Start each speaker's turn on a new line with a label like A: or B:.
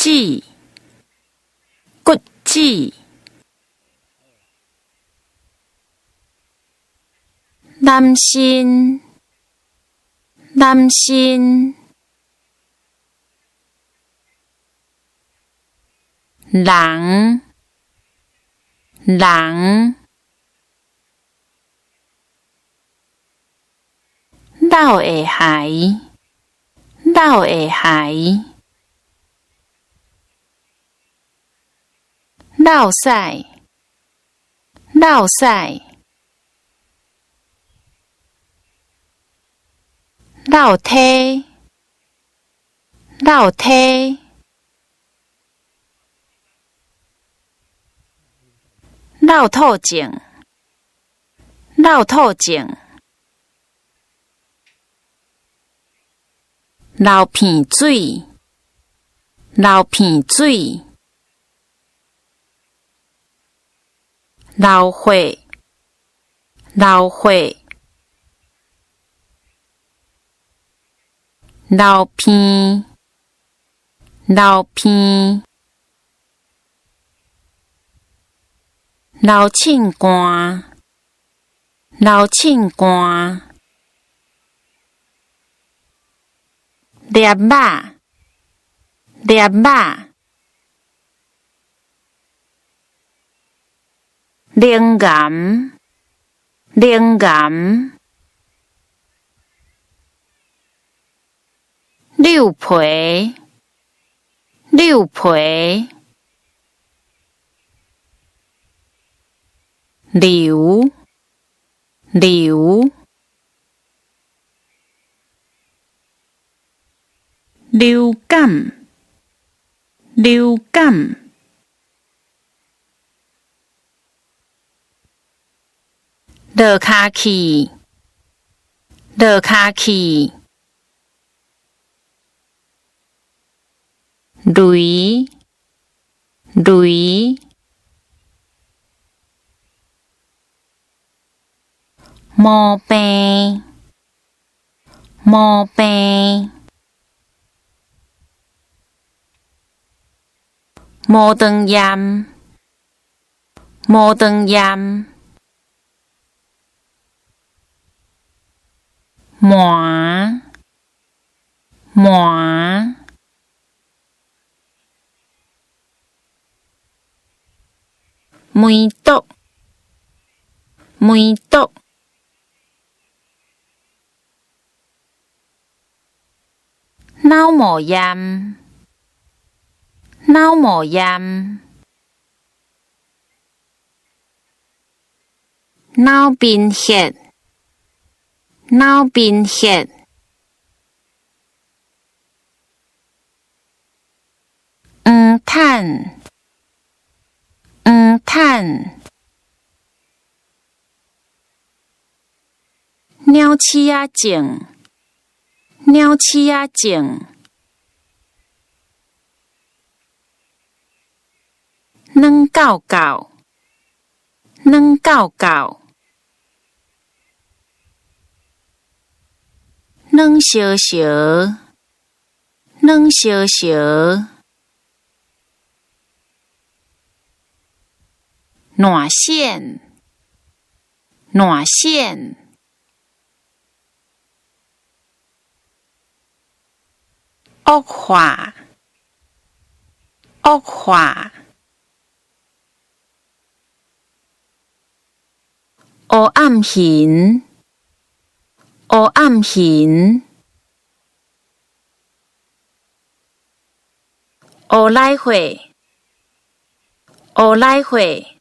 A: 子，骨子。男性，男性。人，人。老的孩，老的孩。落屎，落屎。落梯，落梯。落吐症，落吐症。流鼻水，流鼻水。流血，流血。流鼻，流鼻。流凊汗，流凊汗。粒仔，粒仔。灵岩，灵岩。溜皮，溜皮。流，流。流感，流感。落跤去，落跤去。雷，雷。毛病，毛病。毛肠炎，毛肠炎。麻，麻。梅毒，梅毒。腦膜炎，腦膜炎。腦貧血，腦貧血。黃毯，黃毯。鳥鼠仔症，鳥鼠仔症。軟厚厚，軟厚厚。軟燒燒，軟燒燒。爛線，爛線。惡化，惡化。黑暗雲，黑暗雲。烏來血，烏來血。